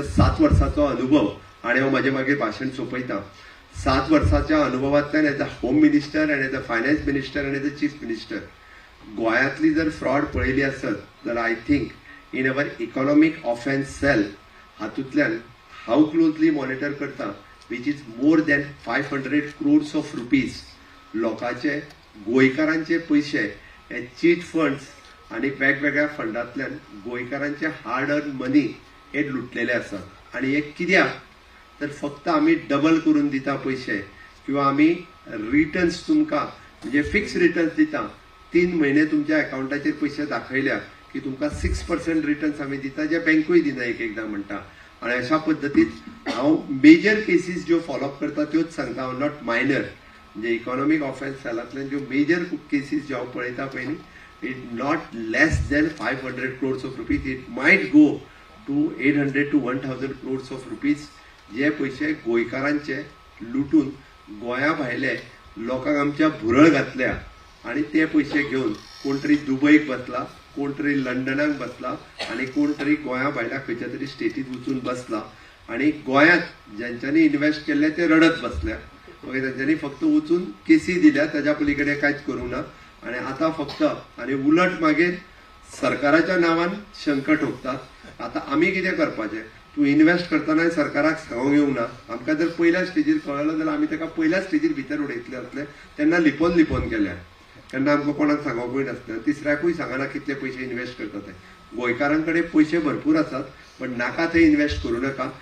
7 वर्साचो अनुभव आनी हांव म्हाजें मागीर भाशण सोंपयता. 7 वर्साच्या अनुभवांतल्यान as a home minister आनी एज अ फायनान्स मिनिस्टर आनी एज अ चीफ मिनिस्टर गोंयांतली जर फ्रॉड पळयली आसत जाल्यार, I think in our economic offence cell हातूंतल्यान हांव क्लोजली मॉनिटर करता, which is more than 500 crores of rupees. लोकांचे, गोंयकारांचे पयशे हे चीट फंड्स आनी वेगवेगळ्या फंडांतल्यान गोंयकारांचे हार्ड अर्न मनी हे लुटलेले आसात. आनी हे कित्याक? तर फक्त आमी डबल करून दिता पयशे किंवा आमी रिटर्न्स तुमकां म्हणजे फिक्स रिटर्न्स दिता. 3 म्हयने तुमच्या अकावंटाचेर पयशे दाखयल्या की तुमकां 6% रिटर्न्स आमी दिता, जे बँकूय दिना एक एकदां म्हणटा. आनी अशा पद्दतीन हांव मेजर केसीस ज्यो फॉलोअप करता त्योच सांगता हांव, not minor. म्हणजे इकॉनॉमीक ऑफेन्स सेलांतल्यान ज्यो मेजर केसीस ज्यो हांव पळयता पळय न्ही, it not less than 500 crores of rupees. It might go to 800 to 1000 crores of rupees, जे पयशे गोंयकारांचे लुटून गोंया भायले लोकांक आमच्या भुरळ घातल्या आनी ते पयशे घेवन कोण तरी दुबयक बसला, कोण तरी लंडनाक बसला आनी कोण तरी गोंया भायल्या खंयच्या तरी स्टेटीत वचून बसला. आनी गोंयांत ज्यांच्यांनी इन्व्हेस्ट केल्ले ते रडत बसल्या. मागीर तेंच्यांनी फक्त वचून केसी दिल्या, ताज्या पलीकडे कांयच करूंक ना. आनी आतां फक्त आनी उलट मागीर सरकाराच्या नांवान शंख ठोकतात. आतां आमी कितें करपाचें? तूं इन्व्हेस्ट करतनाय सरकाराक सांगूंक येवंक ना. आमकां जर पयल्या स्टेजीर कळ्ळो जाल्यार आमी ताका पयल्याच स्टेजीर भितर उडयतले आसले. तेन्ना लिपोवन लिपोवन केल्या, तेन्ना आमकां कोणाक सांगपूय नासलें. तिसऱ्याकूय सांगना कितले पयशे इन्व्हेस्ट करता ते. गोंयकारां कडेन पयशे भरपूर आसात, पण नाका थंय इन्व्हेस्ट करूं नाका.